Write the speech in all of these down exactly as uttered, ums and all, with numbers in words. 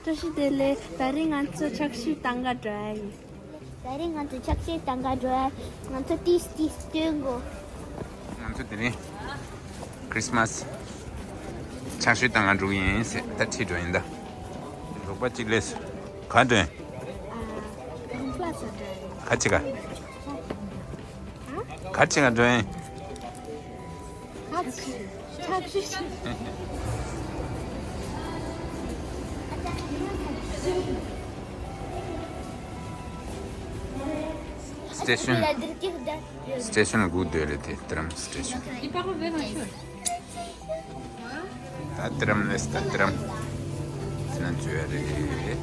བཀྲ་ཤིས་བདེ་ལེགས། ད་རིང་ང་ཚོ་ཕྱག་ཤུལ་གཏོང་ག་འགྲོ་ཡ་ཡིན། ད་རིང་ང་ཚོ་ཕྱག་ཤུལ་གཏོང་ག་འགྲོ་ཡ། ང་ཚོ་ཏིས་ཏིས་སྟོན་གོ། ང་ཚོ་དེ་རིང་ཁྲིས་མས་ཕྱག་ཤུལ་གཏོང་ག་འགྲོ་གི་ཡིན་ཟེར་ད་ཁྲིད་འགྲོ་ཡིན་ད། རོགས་པ་གཅིག་སླེབས་སོང་། ག་འགྲོ་ཡིན། ཨ། རོང་པ་ས་འགྲོ་ཡིན། ག་ཅི་ག་ག་ཅི་ག་འགྲོ་ཡིན། ཕྱག་ཕྱི་ཕྱག་ཕྱི། སི་ཊེ་ཤོན། སི་ཊེ་ཤོན་སྒུག་སྡོད་རེད་དེ། ཏི་རམ་སི་ཊེ་ཤོན། ད་ཏི་རམ་ལས་ད་ཏི་རམ། ཟེར་ན་བཅོས་ཡ་རེད།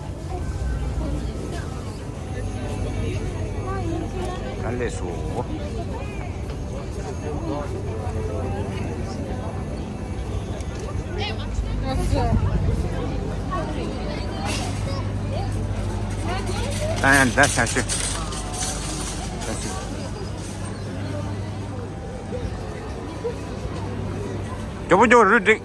ད་ལས་སོ། ད་ཡང་ད་ཆ་ཤོད། ད་ཆ་ཤོད། མགྱོགས་པོ་མགྱོགས་པོ་རུ་འགྲིག།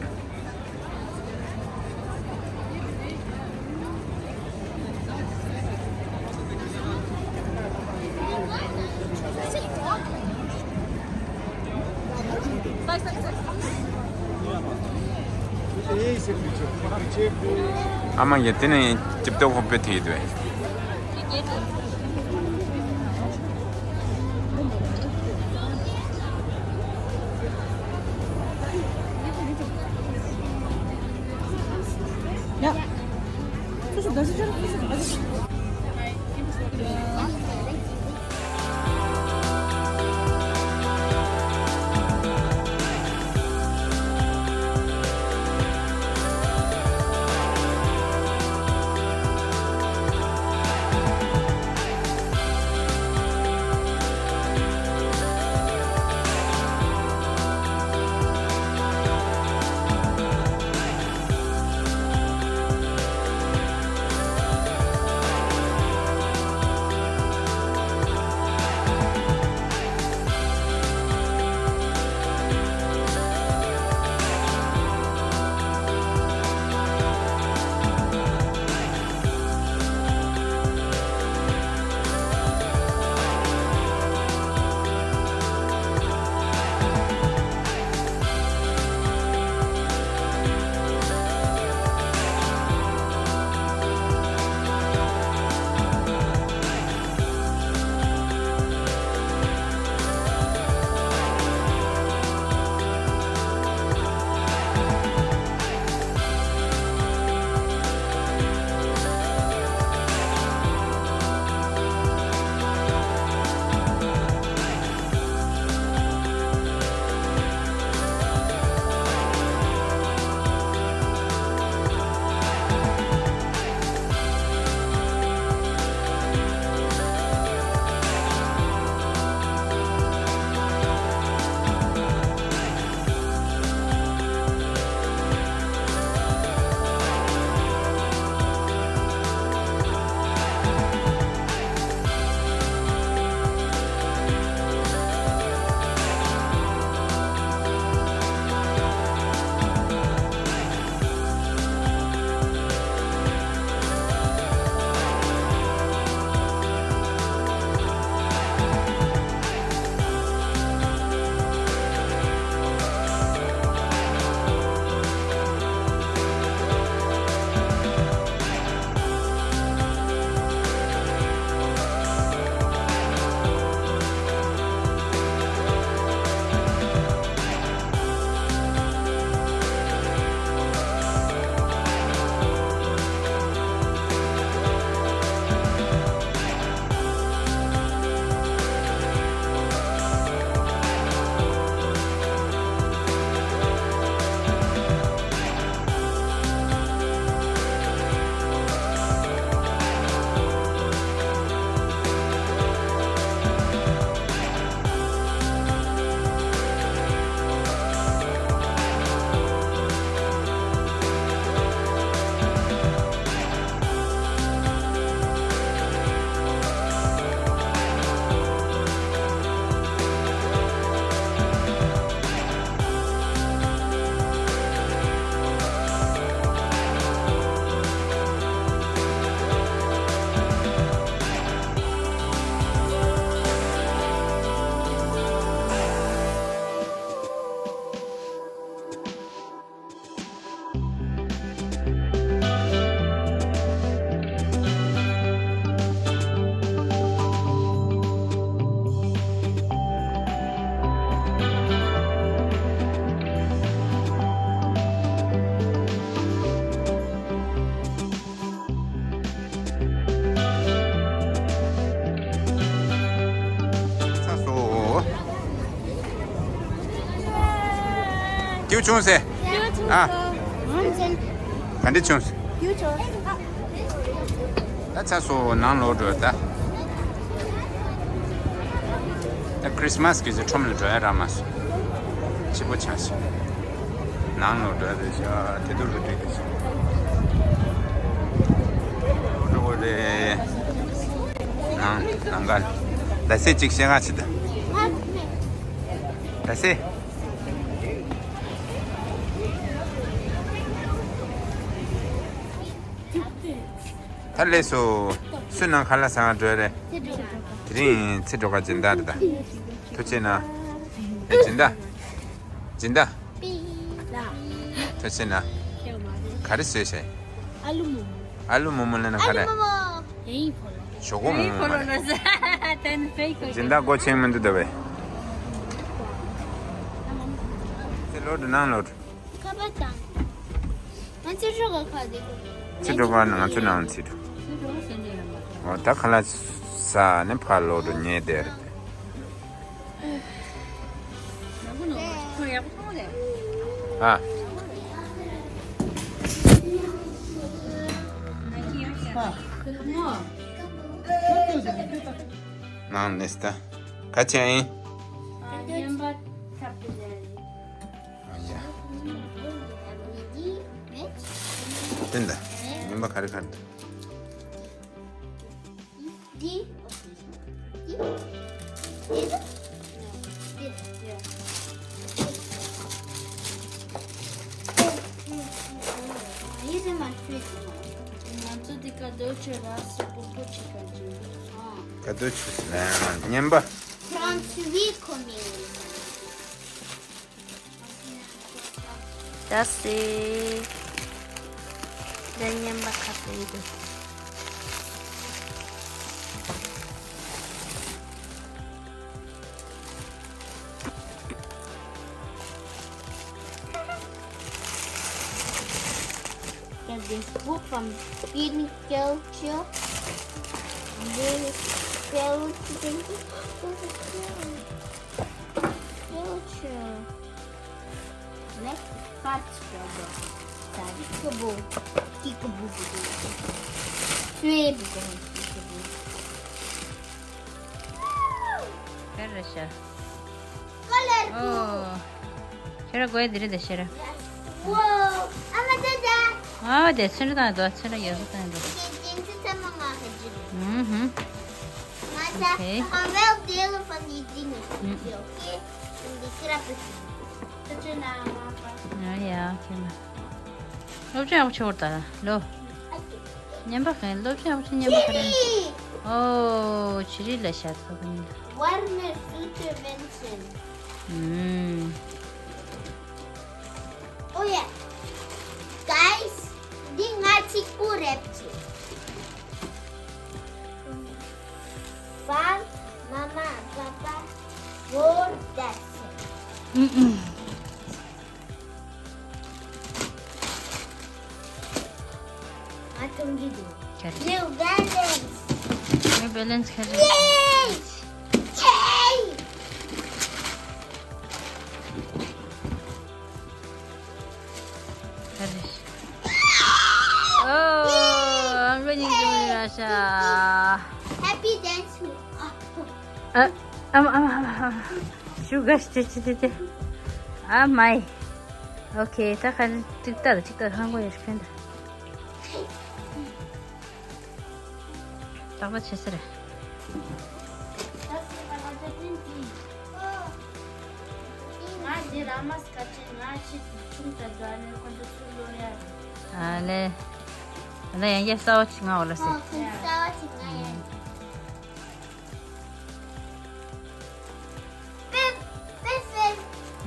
ཨ་མ་ཡ་དེ་ནས་ཅིབ་ཏོག་ཧོབ་པེ་ཐེ་དོ། ཡ། སོ་སོ་ག་ས་ཅར་སོ་སོ་ག་ས། བྱུང་ཟེར། ཨ། ག་འདྲ་བྱུང་ཟེར། ད་ཚ་སོ་ནང་ལོག་འགྲོ་ད། ད་ཁྲིས་མ་སི་གི་ཚེ་ཁྲོམ་ལ་འགྲོ་ཡ་རག་མ་སོང་། ཕྱི་པོ་ཆགས་ཤག་ནང་ལོག་འགྲོ་ཡ་རེད་ཤག་དེ་དུས་ལ་འགྲིག་གི་ཤག་འགྲོ་དགོས་རེད། ནང་ནང་ག་ལ་ཟས་གཅིག་བཤད་ག་ཅི་ད། ད་ཟས། ད་ལས་སོ། སུ་ནང་ཁ་ལག་ཟ་ག་འགྲོ་རེད། དེ་རིང་ཚེ་སྒྲོལ་དཀར་སྦྱིན་བདག་རེད་ད། ཐུགས་རྗེ་ཆེ་གནང་། ཨེ་སྦྱིན་བདག་སྦྱིན་བདག་ཐུགས་རྗེ་ཆེ་གནང་། ག་རེ་བཟོས་ཤག་ཨ་ལུ་མོག་མོག་ཨ་ལུ་མོག་མོག་ལབ་ན་ག་རེ། ཞོག་ཁོག་མོག་མོག་མ་རེད། སྦྱིན་བདག་སྒོ་ཕྱེ་མི་འདུག་ད་བས། ཚེ་ལོག་འགྲོ་ནང་ལོག་འགྲོ། ཁ་པར་དང་། ང་ཚོ་ཤོག་ག་ཁ་དེ་གོ། ཚེ་སྒྲོལ་དཀར་ནང་ང་ཚོ་ནང་ཚེ་སྒྲོལ། འོ་ད་ཁ་ལག་ཟ་ནས་ཕར་ལོག་འགྲོ་ཉལ་བསྡད་རེད། ཨ། ནང་ནས་ད་ག་ཅན་ཡིན། ཨ་ཡ། བསྟན་ད། ཉིན་པ་ག་རེ་ག་རེ་འདུག་འདི། འདི། འདི། འདི། ཡིད་ཚིམ་པ་ཁྱོད་ཀྱིས་ང་ཚོ་འདི་ག་དོ་ཆོས་ར་སོ་པོ་པོ་ཆེ་ག་ཅིག་ག་དོ་ཆོས་ལ་ཉན་པ། Trente-huit communes. ད་སེ། ད་ཉན་པ་ཁ་ཏོན་དུ། Get this book from Pinkelchio. This Pinkelchio. Pinkelchio. Next part. Kickaboo. Kickaboo. Kickaboo. Color. ཁྱོད་ར་དགོས་འདི་རེད་ད་ཤེས་ར། Wow. I'm a dada. ཨ་དེ་ཚོན་ར་དང་དོ་ཚོན་ར་ཡོད་ས་དང་དོ། ཨུམ་ཧུམ། Okay. Okay. ཨ་ཡ། ཁྱེད་ལ། སློབ་སྦྱོང་ཡག་པོ་བྱེད་དགོས་ད་ལོ། ཉན་པ་གན་སློབ་སྦྱོང་ཡག་པོ་བྱེད། ཉན་པ་ག་རེ། ཨོ་ཆི་རི་ལ་ཤ་ཚ་ག་ནི། Warme Süße Menschen. ཨུམ། Oh yeah. Guys, འདི་ང་གཅིག་པུ་རེད་ཅི། Fun, Mama, Papa, War, that's it. ཨུམ་ཨུམ། ང་ཐོང་གི་འདུག་ག་རེ། New balance. New balance ག་རེ། Yay! Yay! ག་རེ། ཨོ། ཨང་ཀི་གཉིས་ཀྱི་མི་ར་ཤ། Happy dance. ཨ། ཨམ་ཨམ་ཨམ་ཨམ། ཤུ་ག་ཤི་ཅི་ཅི་ཅི་ཅི། ཨ་མའི། ཨོ་ཁེ། ད་ག་རེ་ཅིག་ལྟ་ད་ཅིག་ལྟ། ཧང་གོ་ཡོད་ཤི་ཁན་ད། རྟག་པར་བྱེད་ས་རེད། ང་འདི་ར་མ་སྐད་ཆེན་ང་ཆེ་ཆུང་དུ་འགྲོ་ནས་ཁོ་ཚོ་ཚུར་ལོ་ཡ། ཨ་ལེ། ད་ཡང་རྒྱ་གསར་བ་ཅིག་ང་འོ་ལ་སེ། ཨོ་ཁོ་གསར་བ་ཅིག་ང་ཡ།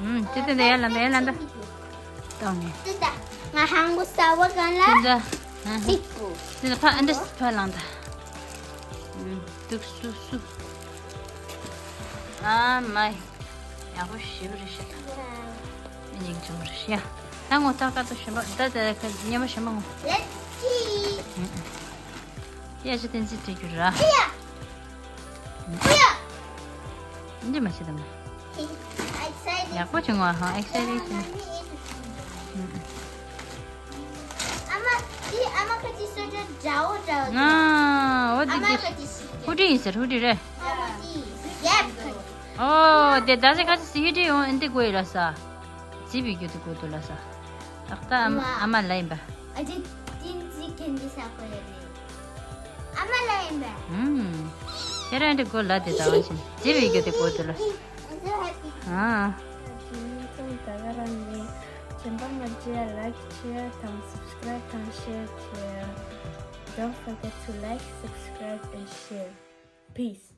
ཨུམ། ཏི་ཏི་འདི་ཡར་ལངས་ད། ཡར་ལངས་ད། བཏང་ནས། ཏི་ཏ། ང་ཧང་གོ་ས་བ་གང་ལ། ཏི་ཏ། ཧ་ཧ། ཏི་ཏི། ཏི་ཏ་ཕ་ཨ་འདྲ་ཕ་ལངས་ད། ཨུམ། འདུག་སུ་སུ། ཨ་མའི། ཡག་པོ་ཞེ་པོ་རེད་ཤག་ད། མི་ཉིག་ཅུང་རེད་ཤག་ད་ངོ་ཏག་ཏག་ཏུ་ཞིམ་པ་ད་ད་ཁ་ཉེ་མ་ཞིམ་པ་ངོ་། Let's see. ཨུམ། ཡ་ཅི་བསྟན་རྩིས་སྤྲད་རྒྱུ་ར། ཨུ་ཡ། ཨུ་ཡ། འདི་མ་བྱེད་དམ། Excited. ཡག་པོ་བྱུང་བ་ཧང་ཨེག་སའི་ཊེཌ་ཡིན། ཨ་མ་ཁ་ཅིག་སོ་སོ་འདྲ་བོ་འདྲ་བོ། ཨ་འོ་དེ་ཨ་མ་དེ་ཁ་ཅིག་སི་ཧུ་ཏི་ཡིན་ཟེར། ཧུ་ཏི་རེད། ཨ་མ་ཅིག་ཡེབ། ཨོ་དེ་ད་ཟེ་ཁ་ཅིག་སི་ཧུ་ཏི་ཡོང་ཨེ་འདི་དགོས་ཡོད་ལ་ས། རྩིས་པའི་རྒྱུ་དེ་དགོས་འདུག་ལ་ས། ཏག་ཏག་ཨ་མ་ཨ་མ་ལ་ཡིན་པ། ཨ་ཅེ་ཏིན་ཙི་གན་དི་ས་ཁོ་ཡ་ནི། ཨ་མ་ལ་ཡིན་པ། ཨུམ། ཁྱེད་རང་འདི་དགོས་ལ་དེ་ད་བ་ཞིན་རྩིས་པའི་རྒྱུ་དེ་དགོས་འདུག་ལ། ཨ། ཅིན་ཙུང་ད་ག་རང་ནི་ཅན་པ་མ་བརྗེད་ཡ་ལའིཀ་ཤེར་དང་སབ་སི་ཀ་རའིབ་དང་ཤེར་བྱེད། Don't forget to like, subscribe and share. Peace.